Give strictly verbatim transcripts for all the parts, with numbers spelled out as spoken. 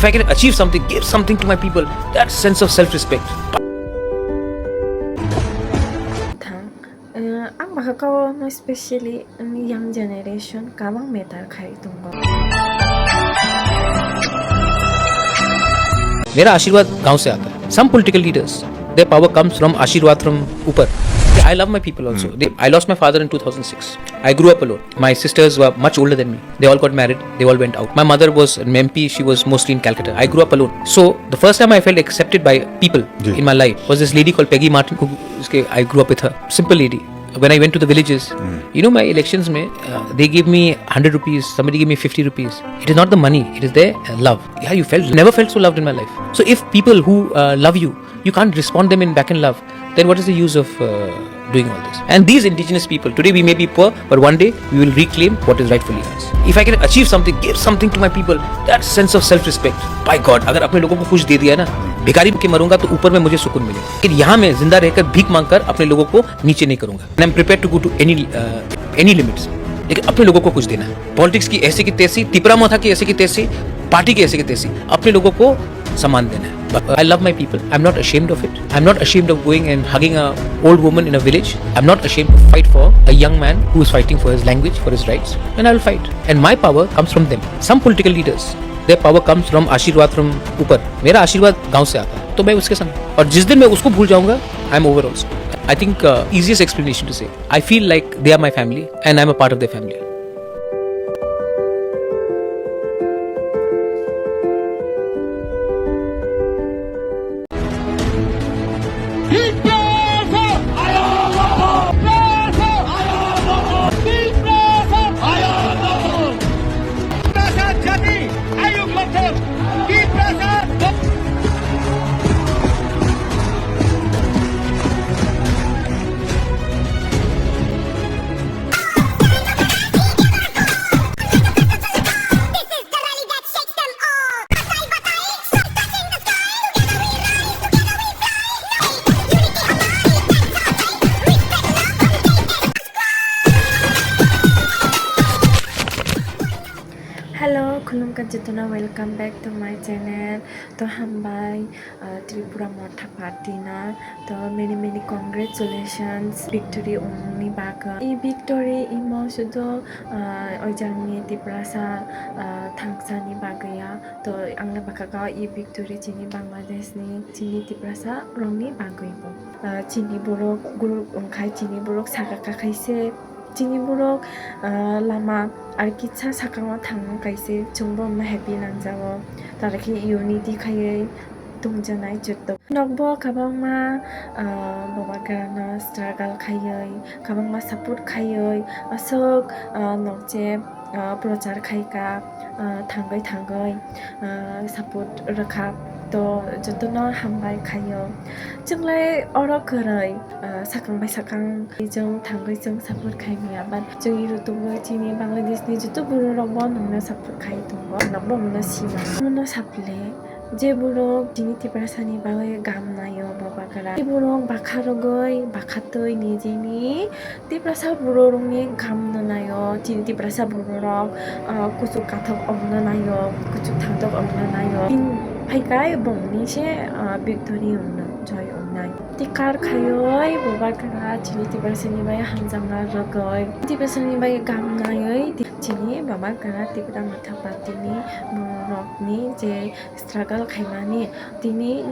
If I can achieve something, give something to my people, that sense of self-respect. Thang, eh, ang baka kao no specially ang young generation kabang matter khai tongo. मेरा आशीर्वाद गांव से आता है। Some political leaders, their power comes from आशीर्वाद from ऊपर। I love my people also। Hmm। They, I lost my father in two thousand six। I grew up alone। My sisters were much older than me। They all got married, they all went out। My mother was an M P, she was mostly in Calcutta। I grew up alone। So, the first time I felt accepted by people ji. In my life was this lady called Peggy Martin, who, उसके, I grew up with her। Simple lady। When I went to the villages, Hmm। You know, my elections में, uh, they gave me hundred rupees, somebody gave me fifty rupees। It is not the money, it is their, uh, love। Yeah, you felt, never felt so loved in my life। So if people who, uh, love you, you can't respond them in back in love, then what is the use of, uh, doing all this? And these indigenous people, today we may be poor, but one day we will reclaim what is rightfully ours। If I can achieve something, give something to my people, that sense of self-respect, by God, अगर अपने लोगों को कुछ दे दिया ना, भिखारी के मरूंगा तो ऊपर में मुझे सुकून मिलेगा, लेकिन यहाँ मैं जिंदा रहकर भीख मांगकर अपने लोगों को नीचे नहीं करूंगा। And I'm prepared to go to any, uh, any limits। लेकिन अपने लोगों को कुछ देना है। पॉलिटिक्स की ऐसी की तैसी, तिपरा मोथा की ऐसी की तैसी, पार्टी की ऐसी की तैसी, अपने लोगों को सम्मान देना है। But I love my people। I'm not ashamed of it। I'm not ashamed of going and hugging a old woman in a village। I'm not ashamed to fight for a young man who is fighting for his language, for his rights। And I will fight। And my power comes from them। Some political leaders, their power comes from आशीर्वाद from ऊपर। मेरा आशीर्वाद गांव से आता है, तो मैं उसके संग हूँ। और जिस दिन मैं उसको भूल जाऊंगा, I am over also। I think, uh, easiest explanation to say, I feel like they are my family and I am a part of their family। Hello, khulumkha jotono, welcome back to my channel. To hambai, uh, Tripura Motha Party no. To many many congratulations victory ongni bagwi. I victory imo sudo, uh, oijalni Tiprasa, uh, thangsani bagwi ya. To angna bwkhago i victory chini Bangladesh ni, chini Tiprasa rokni bagwi bo. Ah, chini borok group wngkhai, chini borok saka kakhai se, chini borok, ah, lama ar kitsa sakango thangma kaise, chwngbo wngma happy nangjago, tara khe unity khaiwi tongjanai joto. Nokbo kwbangma, ah, Bubagrano struggle khaiwi, kwbangma support khaiwi, aswk, ah, nokche, ah, prochar khaika, ah, thangwi thangwi, ah, support rwkha, to jotono hambai khaio. Chwnglai oro kwrwi, ah, sakang bai sakang chwng thangwi chwng support khai maya, but chwng iro tongwi chini Bangladesh ni joto borok rokbo nwngno support khai tongo, nokbo nwngno sima. Nwngno saple. Je borok chini Tiprasani bagwi gam naio Bubagra. Je borok bakha rwgwi, bakha twi nijini Tiprasa bororokni gam no naio, chini Tiprasa bororok, ah, kuchuk kathok ongno naio, kuchuk thangtok ongno naio. Tin phaikai bongni se, ah, victory ongno, joy ongnai. Tikar khaioi Bubagra chini Tiprasani bai hamjakna rwgwi. Tiprasani bai gam naioi chini Bubagra Tipra Motha Party ni bororokni je struggle khaimani, tini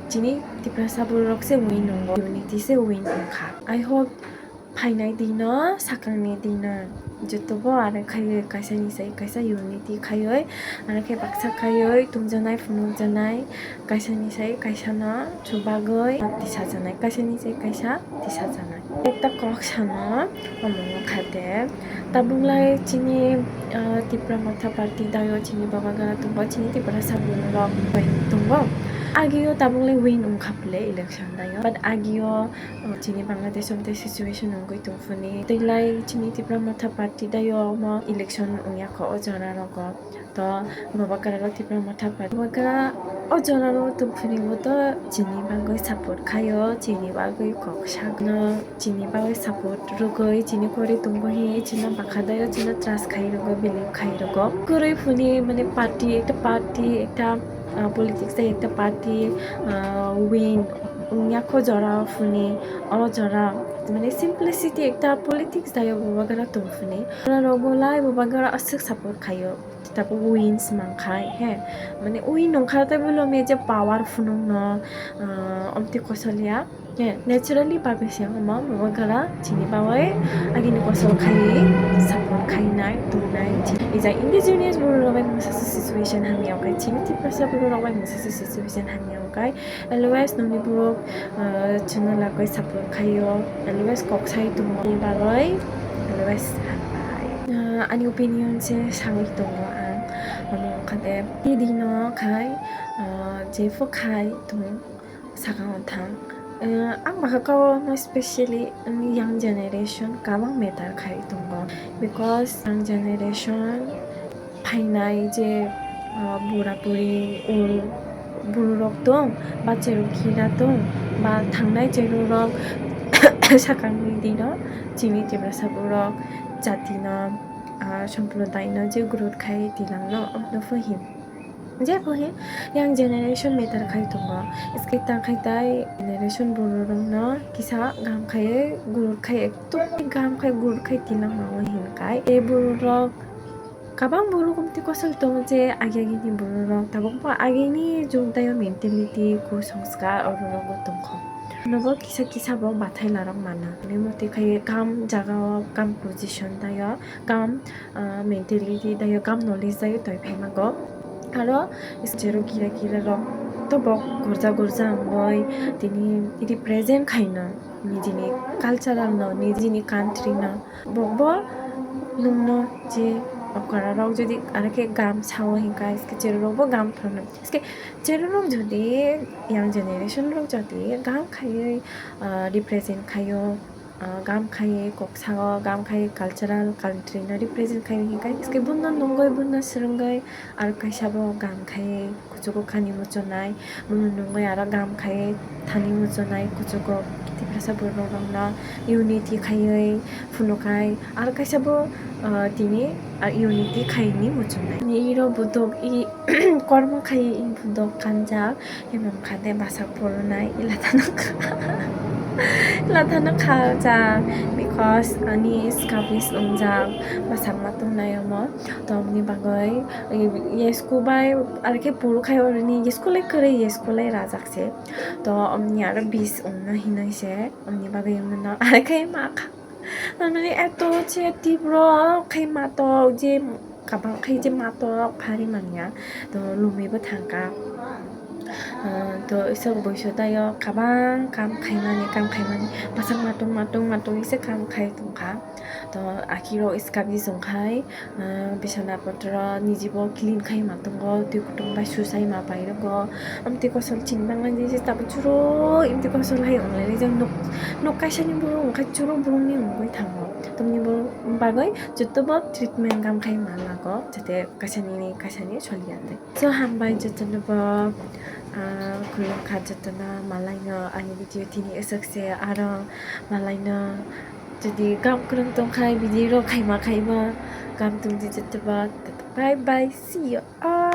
chini Tiprasa borok se win wngo, unity se win wngkha. I hope phainai dino, sakangni dino jotobo aro khaiwi kaisani sai kaisa unity khaiwi, aro khe baksa khaiwi tongjanai phunukjanai, kaisani sai kaisano chubagwi tisajanai, kaisani sai kaisa tisajanai. Ekta kok sano, omo wngkha de, tabuk lai chini, ah, Tipra Motha Party daio chini Bubagra tongo, chini Tiprasa borok bai tongo. Agio tabuk le win wngkha phle election dayo, but agio, uh, chini Bangladesh o tei situation wngwi tongphuni. Tei lai chini Tipra Motha Party dayo omo election wngya kho o jora rogo. To Bubagra rok Tipra Motha Party. Bubagra o jora ro tongphuni bo to chini bagwi support khaio, chini bagwi kok sakno. Chini bagwi support rwgwi, chini kwrwi tongwi hi chini bakha dayo chini trust khai rwgo, believe khai rwgo. Kwrwi phuni mane party, ekta party, ekta, ah, politics tei ekta party, ah, win wngya kho jora phuni, o jora mane simplicity ekta politics dayo Bubagra tong phuni. Oro rok bo lai Bubagra aswk support khaio. Tabuk wins mankhai he, mane win nongkha tei bo lomya je power phunukno, ah, omtwi kosolya. He, naturally bagwi se omo Bubagra chini bagwi agini kosol khai support khainai tongnai. Ija indigenous borok rok bai mungsa se situation hamya wngkha, chini Tiprasa borok rok bai mungsa se situation hamya wngkha. Always nokni borok, ah, chwngno lagwi support khaio, always kok sai tongo ni bagwi, always hambai. Ah, ani opinion se sawi tongo ang, omo wngkha de, tei dino khai, ah, jefo khai tong sakao thang. Ah, ang bwkha kao no specially young generation kabang matter khai tongo, because young generation phainai je, ah, bura buri ul bururok tong, ba cherukira tong, ba thangnai cherurok sakangni dino chini Tiprasa borok jatino, ah, somprodaino je growth khai tilangno, obno pho hin. Je pho hin, young generation matter khai tongo. Iske tang khai tai generation bururokno kisa gam khai growth khai, ekdom gam khai growth khai tilang mango hin kai. E bururok Kabang borok omtwi kosol tongo je agi agini borok rok tabuk bo agini jug dayo mentality, kusongskar oro rogo tongkho. Nobo kisa kisa bo bathai larok mano. Ani motwi khai kam jaga o, kam position dayo, kam, ah, mentality dayo, kam knowledge dayo toi phaimago. Aro jero gira gira rok to bo gorja gorja wngoi tini represent khaino nijini cultural no, nijini country no. Bokbo nwngno je okra rok jodi aro khe gam sao hinkha, iske cherorokbo gam phano. Iske cherorok jodi young generation rok jodi gam khaiwi, ah, represent khaio, ah, gam khaiwi kok sao, gam khaiwi cultural country no represent khaiwi hinkha, iske buno nungwi, buno swrwngwi, aro kaisa bo gam khaiwi kuchugo kani muchunai, buno nungwi aro gam khai thani muchunai kuchugo. Tiprasa borok rokno unity khaiwi phunukhai, aro kaisa bo, ah, tini, ah, unity khaini muchunai. Ni iro budok i kormo khai i budok kanjak, himang khade basak phurunai ila thana kha. Ila thana kha jak, because ani established wngjak, basakma tongnai omo. Tongni bagwi Yesku bai, aro khe puru khai oroni yesku lai kwrwi, yesku lai rajak se. To omni aro bis wngna hinwi se, omni bagwi wngno aro khe ma kha. Nangni eto che tibro khai mato je kabang khai je mato phari manya. To lumi bo thangka. Ah, to isok boiso tayo kabang kam khaimani, kam khaimani. Basang matung, matung, matung ise kam khai tongkha. To akiro iskabi songkhai. Ah, bisana potro nijibo clean khai ma tongo, twi kutung bai susai ma pai rogo. Amtwi kosol chini bangla ni je tabo churo, imtwi kosol hai onglai rijak nuk, nuk kaisa ni buru wngkha churo buru ni wngwi thango. Tamni buru bagwi jotobo treatment gam khai ma lago, jate kaisa ni kaisa ni soliya tei. So, hambai jotono bo, ah, khulumkha jotono, malaino ani video tini aswk se, aro malaino jodi gam kwrwng tongkhai, video rok khaima khaiba gam tongdi jotobo. Bye bye, see you all.